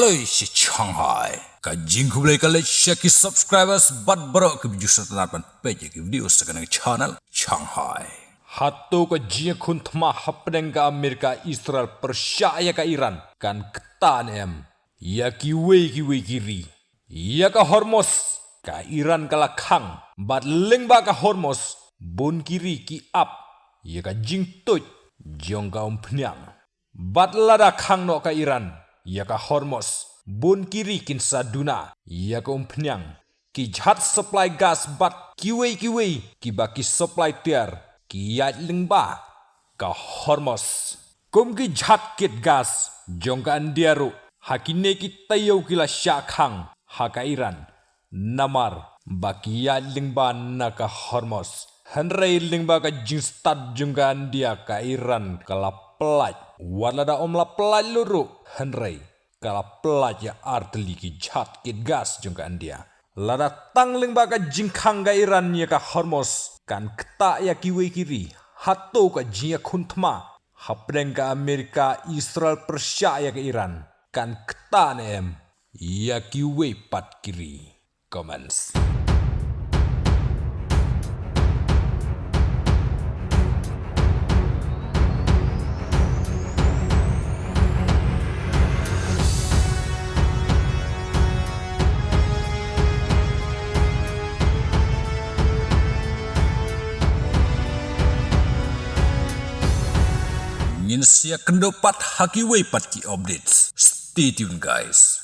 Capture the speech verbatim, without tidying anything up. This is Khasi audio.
Khublei shi Shanghai. Ka jingkhublei ka leit sha ki subscribers bad baroh ki views sa tang ban peit ïa ki video sa kane ka channel Shanghai. Hato ka jingïakhun thma hapdeng ka Amerika Israel pyrshah ïa ka Iran kan ktah ne em? Ïa kiwei kiwei ki ri, ïa ka Hormuz ka Iran ka la khang, bad lyngba ka Hormuz bun ki ri ki ap ïa ka jingtuid jong ka umphniang. Bad lada khang noh ka Iran ïa ka Hormuz, bun ki ri kin sa duna ïa ka umphniang. Ki jhat supply gas bad kiwei kiwei kiba ki supply tiar ki ïaid lyngba ka Hormuz. Kum ki jhat kit gas jong ka India ruh, ha kine ki taïew ki la shah khang ha ka Iran, namar ba ki ïaid lyngba na ka Hormuz. Hynrei lyngba ka jingstad jong ka India, ka Iran ka la pyllait. Wat lada ym la pyllait lut ruh, hynrei ka la pyllait ïa artylli ki jhat kit gas jong ka India. Lada tang lyngba ka jingkhang ka Iran ïa ka Hormuz kan ktah ïa kiwei ki ri, hato ka jingïakhun thma hapdeng ka Amerika Israel pyrshah ïa ka Iran kan ktah ne em ïa kiwei pat ki ri? Comments. Ngin sa ïakynduh pat ha kiwei pat ki updates. Stay tuned, guys.